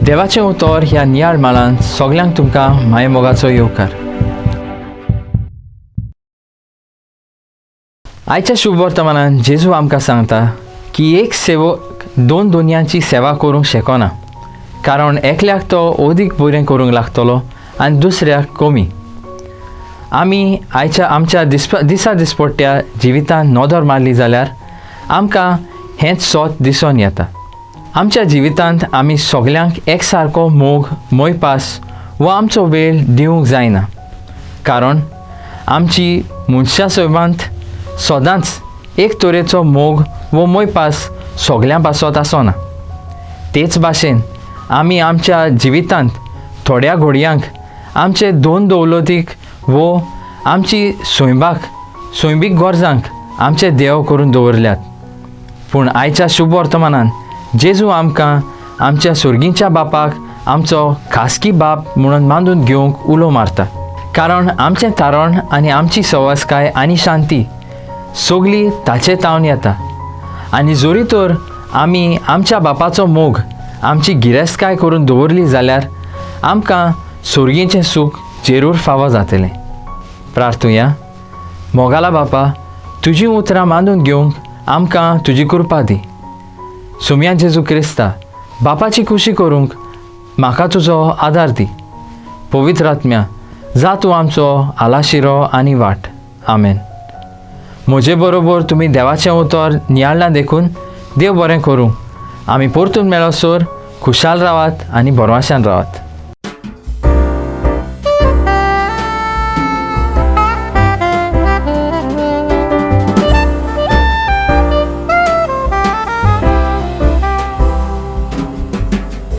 देवाचें उतर ह्या नियाळ माळान सगल्यांक तुमकां मायेमोगाचो येवकार. आयच्या शुभ वर्तमानान जेजू आमकां सांगता की एक सेवक दोन दोनयांची सेवा करूंक शकना, कारण एकल्याक तो अदीक बरें करूंक लागतलो आनी दुसऱ्याक कमी. आमी आयच्या आमच्या दिसा दिसपट्ट्या जिवितांत नदर मारली जाल्यार आमकां हेंच सोत दिसून येता. आमच्या जिवितांत आमी सगल्यांक एकसारको मोग, मोयपास वो आमचो वेळ दिवंक जायना, कारण आमची मनशा सैमांत सदांच एक तरेचो मोग वो मोयपास सगल्यां पासत आसना. तेच भाशेन आमी आमच्या जिवितांत थोड्या घोडयांक आमचे दोन दौलतीक वो आमची स्वयंबाक सैमीक गरजांक आमचे देव करून दवरल्यात. पूण आयच्या शुभ वर्तमानान जेजू आमकां आमच्या सुर्गींच्या बापाक आमचो खासगी बाप म्हणून मानून घेवंक उलो मारता, कारण आमचें तारण आनी आमची सवासकाय आनी शांती सगली ताचे तावन येता. आनी जरी तर आमी आमच्या बापाचो मोग आमची गिरेस्तकाय करून दवरली जाल्यार आमकां सुर्गीचें सूख जेरूर फावो जातलें. प्रार्थुया. मोगाला बापा, तुजीं उतरां मानून घेवंक आमकां तुजी कृपा दी. सुम्या जेजू क्रिस्ता, बापाची खुशी करूंक म्हाका तुजो आदार दी. पवित्र आत्म्या, जा तूं आमचो आलाशिरो आनी वाट. आमेन. म्हजे बरोबर तुमी देवाचें उतर नियाळ्ळां देखून देव बरें करूं. आमी परतून मेळसर खुशाल रावात आनी भरवंशान रावात.